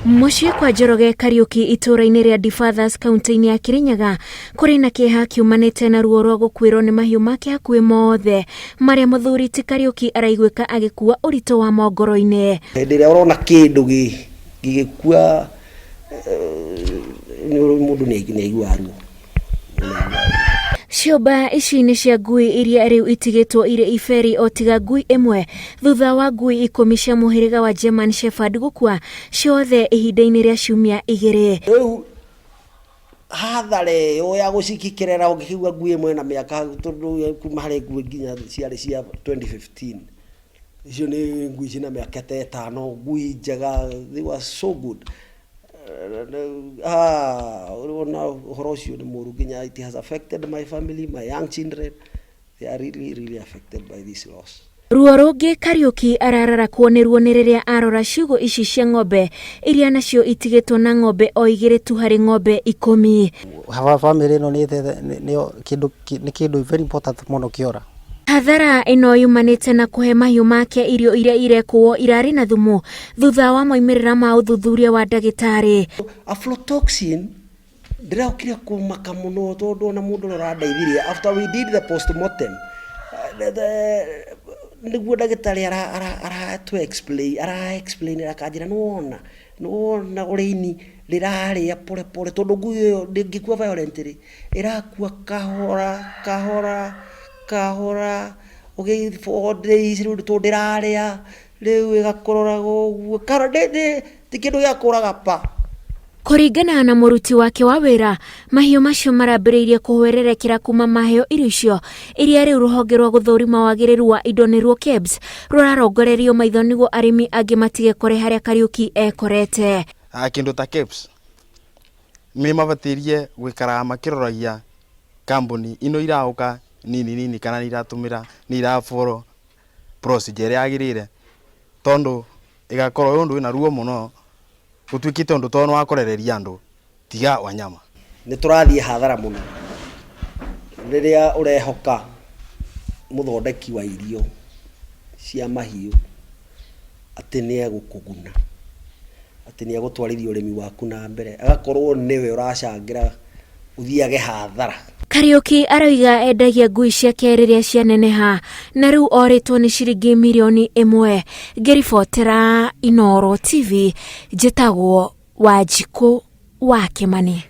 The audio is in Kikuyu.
Mũciĩ kwa Njoroge Kariũki itũũra-inĩ rĩa Difathers kaunti-inĩ ya Kirinyaga kũrĩ na kĩeha kiumanĩte na ruo rwa gũkuĩrwo nĩ mahiũ make hakuhĩ mothe marĩa mũthuri ti Kariũki araiguĩka agĩkua ũritũ wamo ngoro-inĩ. Hĩndĩ ĩrĩa ũrona kĩndũ gĩgĩkua mũndũ nĩ aiguaga ruo. Ciũmba ici nĩ cia ngui iria rĩu itigĩtwo irĩ iberi o tiga ngui ĩmwe thutha wa ngui ikũmi cia mũhĩrĩga wa German Shepherd gũkua ciothe ihinda-inĩ rĩa ciumia igĩrĩ. Rĩu hathara ĩyo ya gũcikikĩrĩra ũngĩkĩigua ngui ĩmwe na mĩaka tondũ kuma harĩ ngui nginya ciarĩ cia 2015 icio nĩ ngui ciĩna mĩaka ta ĩtano ngui njega they were so good ah, ona ũhoro ũcio nĩ mũru nginya it has affected my family my young children they are really really affected by this loss. Ruo rũngĩ Kariũki arararakwo nĩruo nĩ rĩrĩa arora ciugũ ici cia ng'ombe iria nacio itigĩtwo na ng'ombe o igĩrĩ tu harĩ ng'ombe ikũmi. Bamĩrĩ ĩno nĩ kĩndũ nĩ kĩndũ very important mũno kĩora. Hathara ĩno yumanĩte na kũhe mahiũ make irio iria irekũo irarĩ na thumu thutha wa moimĩrĩra ma ũthuthuria wa ndagĩtarĩ. Aflatoxin ndĩrokire kũmaka mũno tondũ ona mũndũ ũrĩa ũrandeithirie after we did the postmortem nĩguo ndagĩtarĩ aratũ explain ara explain akanjĩra nĩwona nĩwona ũrĩa ini rĩrarĩa pore pore tondũ ngui ĩyo ndĩngĩkua violently ĩrakua kahora kahora kahora ũgĩ 4 days rĩu tondũ ndĩrarĩa rĩu ĩgakũroraga ũguo ti kĩndũ gĩa kũraga pa. Kũringana na mũruti wake wa wĩra, mahiũ macio marambĩrĩirie kũhwererekera kuma maheo irio icio iria rĩu rũhonge rwa gũthũrima wagĩrĩru wa indo nĩruo KEBS rũrarongorerio maitho nĩguo arĩmi angĩ matige kore harĩa Kariũki ekorete. Kĩndũ ta KEBS nĩ mabatirie gwĩkaraga makĩroragia kambuni ino irauka nini nini kana nĩ iratũmĩra nĩ ira follow procedure ĩrĩa yagĩrĩire tondu ĩgakorwo wĩ ũndũ wĩna ruo mũno gũtuĩkĩte ũndũ to nĩ wakorereria andũ tiga wanyama. Nĩ tũrathiĩ hathara mũno rĩrĩa ũrehoka mũthondeki wa irio cia mahiũ atĩ nĩ egũkũguna, atĩ nĩ egũtwarithia ũrĩmi waku na mbere, agakorwo nĩwe ũracangĩra ũthiage hathara. Kariũki aroiga endagia ngui ciake rĩrĩa cianeneha na rĩu orĩtwo nĩ ciringi mirioni ĩmwe. Ngĩribotera Inooro TV njĩtagwo Wanjikũ wa Kĩmani.